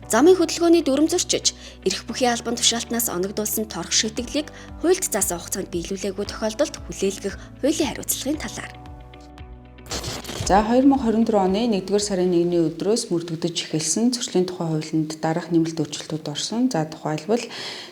Замын хөдөлгөөний дүрм зөрчиж, эрх бүхий албан тушаалтнаас оногдуулсан торох шийтгэлийг хуульд заасан хугацаанд биелүүлээгүй тохиолдолд хүлээлгэх хуулийн хариуцлагын талаар. За 2024 оны 1-р сарын 1-ний өдрөөс мөрдөгдөж эхэлсэн зөрчлийн тухай хуулинд дараах нэмэлт өөрчлөлтүүд орсон. За тухайлбал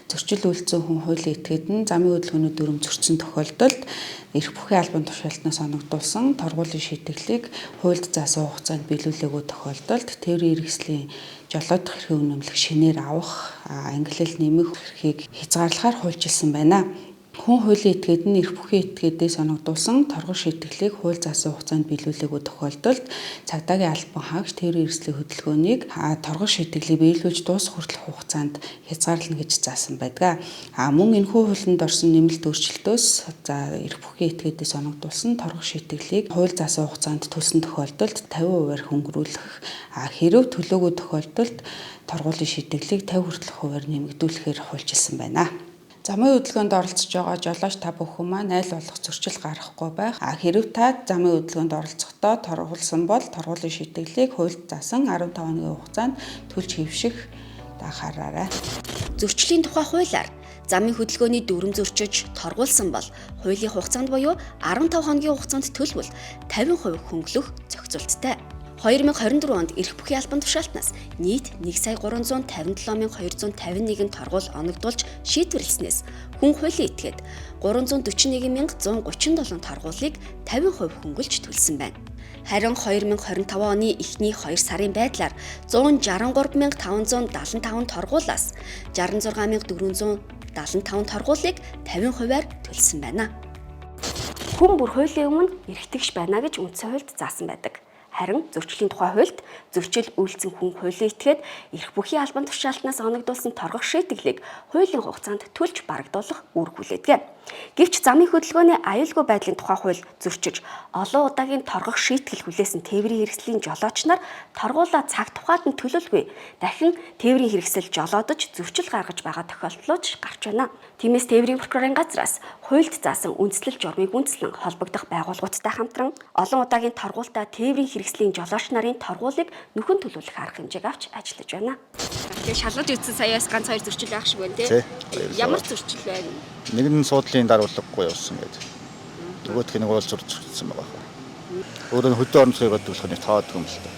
зөрчил үйлдсэн хүн хуулийн этгээд нь замын хөдөлгөөний дүрм зөрчсөн тохиолдолд эрх бүхий албан тушаалтнаас оногдуулсан торгуулийн шийтгэлийг хуульд заасан хугацаанд биелүүлээгүй тохиолдолд тээврийн хэрэгслийн жолоодох эрхийн үнэмлэх шинээр авах, ангилал нэмэх эрхийг хязгаарлахаар хуульчилсан байна. Хүн хуулийн этгээд нь эрх бүхий этгээдээс оногдуулсан торгол шийтгэлийг хууль заасан хугацаанд биелүүлээгүй тохиолдолд цагдаагийн албан хаагч тээврийн хэрэгслийн хөдөлгөөнийг торгол шийтгэлийг биелүүлж дуусах хүртэлх хугацаанд хязгаарлана гэж заасан байдаг. А мөн энэхүү хуулинд орсон нэмэлт өөрчлөлтөөс за эрх бүхий этгээдээс оногдуулсан торгол шийтгэлийг хууль заасан хугацаанд төлсөн тохиолдолд 50%-аар хөнгөрүүлэх, хэрэв төлөөгүй тохиолдолд торгуулийн шийтгэлийг 50 хүртэлх хувиар нэмэгдүүлэхээр хуульчилсан байна. Замын хөдөлгөөнд оролцож байгаа жолооч та бүхэн маань аль болох зөрчил гаргахгүй байх. А хэрэв та замын хөдөлгөөнд оролцохдоо торгуулсан бол торгуулийн шийтгэлийг хуульд заасан 15 хоногийн хугацаанд төлж хэвших анхаараарай. Зөрчлийн тухай хуулиар замын хөдөлгөөний дүрм зөрчиж торгуулсан бол хуулийн хугацаанд буюу 15 хоногийн хугацаанд төлбөл 50% хөнгөлөх зохицуулттай. 2024 онд эрх бүхий албан тушаалтнаас нийт 1 сая 357 251 торгуул оногдуулж шийдвэрлэснээс хүн хуулийн этгээд 341 137 торгуулийг 50% хөнгөлж төлсөн байна. Харин 2025 оны эхний 2 сарын байдлаар 163 575 торгуулаас 66 475 торгуулийг 50%-аар төлсөн байна. Хүн бүр хуулийн өмнө эрхтгш байна гэж үндсэн хуульд заасан байдаг. Харин зөрчлийн тухай хуульд зөрчил үйлдсэн хүн хуулийн этгээд эрх бүхий албан тушаалтнаас оногдуулсан торгох шийтгэлийг хуулийн хугацаанд төлж барагдуулах үүрэг хүлээдэг. Гэвч замын хөдөлгөөний аюулгүй байдлын тухай хууль зөрчиж олон удаагийн торгох шийтгэл хүлээсэн тээврийн хэрэгслийн жолооч нар торгуулаа цаг тухайд нь төлөлгүй дахин тээврийн хэрэгсэл жолоодож зөрчил гаргаж байгаа тохиолдлууд гарч байна. Тиймээс тээврийн прокурорын газраас хуульд заасан үндэслэл журмыг үндэслэн холбогдох байгууллагуудтай хамтран олон удаагийн торгуултаа тээврийн хэрэгслийн жолооч нарын торгуулийг нөхөн төлөвлөх арга хэмжээг авч ажиллаж байна. Тэгээ шалгаж үзсэн саяас ганц хоёр зөрчил байх шиг байна тий. Ямар зөрчил байна? Нэг нь суудлын даруулгагүй явсан гэдэг. Нөгөөх нь нэг уулзуур зөрчилсөн байгаа хаа. Өөрөө нь хөдөө орон зайг бодвол нэг таадаг юм л та.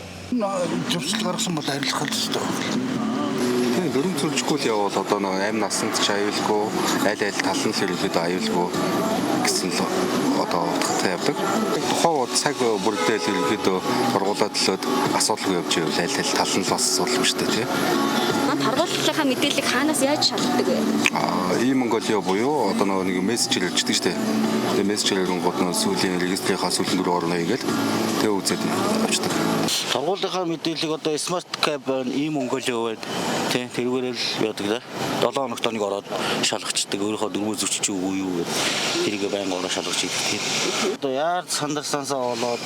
Зөрчил гаргасан бол арилгах хэрэгтэй байна. Тийм дөрөв зөрчихгүй л явбал одоо нэг амь насанд ч аюулгүй, аль аль тал нь л ерөнхийдөө аюулгүй гэсэн л одоо утгатай явдаг. Тухайн цаг бүрдэл ерөнхийдөө торгуулаад төлөөд асуудалгүй явж байвал аль аль тал нь л бас асуудал шүү дээ, тийм. Торгуулийнхаа мэдээллийг хаанаас яаж шалгадаг вэ? Аа, E-Mongolia буюу одоо нөгөө нэг мессежээр ирждэг шүү дээ. Тэгээ мессежээр ирэнгүүт нөгөө сүүлийн регистрийнхаа сүүлийн дөрөв орно хийгээл тэгээ үзээд авчдаг. Торгуулийнхаа мэдээллийг одоо Smart Cab байна, E-Mongolia байна. Тэ тэрүүгээр л яадаг да. 7 хоногт нэг ороод шалгачдаг. Өөрийнхөө дөрмөө зөрчиж үгүй юу гэдэг. Тэрийг байнга ороо шалгаж идэг тийм. Одоо яар сандарсансаа болоод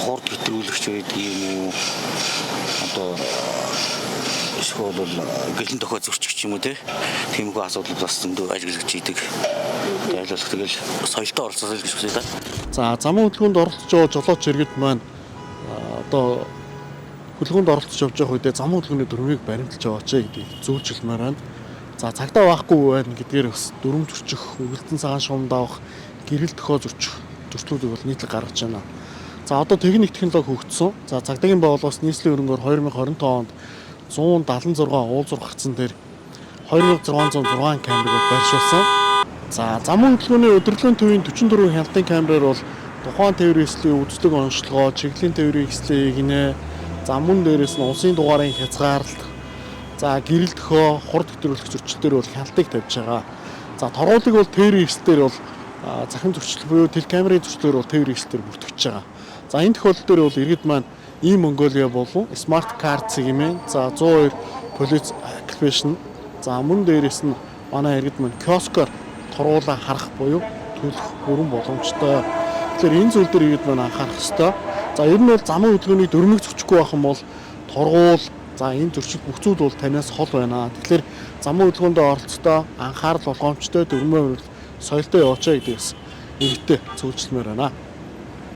хурд хэтрүүлэгч байдаг юм уу? Одоо эсвэл бол гэлэн тохио зөрчих юм уу те. Тиймэрхүү асуудал бас зөндөө ажиглаж идэг. Тайлбарлах тэгэл соёлтой оролцсон л гэж үзье та. За замын хөдөлгөөнд оролцож байгаа жолооч иргэд маань одоо хөдөлгөөнд оролцож явж байгаа үедээ замын хөдөлгөөний дүрмийг баримталж яваач гэдгийг зөвлөж хэлмээр байна. За цагдаа байхгүй байна гэдгээр бас дүрм зөрчих, үргэлдэн цагаан шумд авах, гэрэл төхөө зөрчих зөрчлүүдийг бол нийтлэг гаргаж байна. За одоо техник технологи хөгжсөн. За цагдаагийн байгууллагаас нийслэлийн хөрөнгөөр 2025 онд 176 уулзуур гарцсан дээр 2606 камерыг бол байршуулсан. За замын хөдөлгөөний удирдлагын төвийн 44 хяналтын камераар бол тухайн тээврийн хэрэгслийн үзлэг онцлогоо, чиглэлийн тээврийн хэрэгслийн эгнээ, за мөн дээрээс нь улсын дугаарын хязгаарлалт, за гэрэл төхөө, хурд хэтрүүлэх зөрчилдөр бол хяналтыг тавьж байгаа. За торгуулийг бол тээврийн хэрэгслээр бол захин зөрчил буюу телекамерын зөрчлөөр бол тээврийн хэрэгслээр бүртгэж байгаа. За энэ тохиолдол дээр бол иргэд маань E-Mongolia болон Smart Card гэмээ. За 102 Police Application. За мөн дээрээс нь манай иргэд маань киоскоор торгуулаа харах буюу төлөх бүрэн боломжтой. Тэгэхээр энэ зүйл дээр иргэд маань анхаарах ёстой. За ер нь бол замын хөдөлгөөний дүрмийг зөрчихгүй байх юм бол торгуул за энэ зөрчил бүх зүйл бол танаас хол байна. Тэгэхээр замын хөдөлгөөндөө оролцохдоо анхаарал болгоомжтой дүрмээ соёлтой явуучаа гэдгээс иргэдтэй зөвлөмөр байна.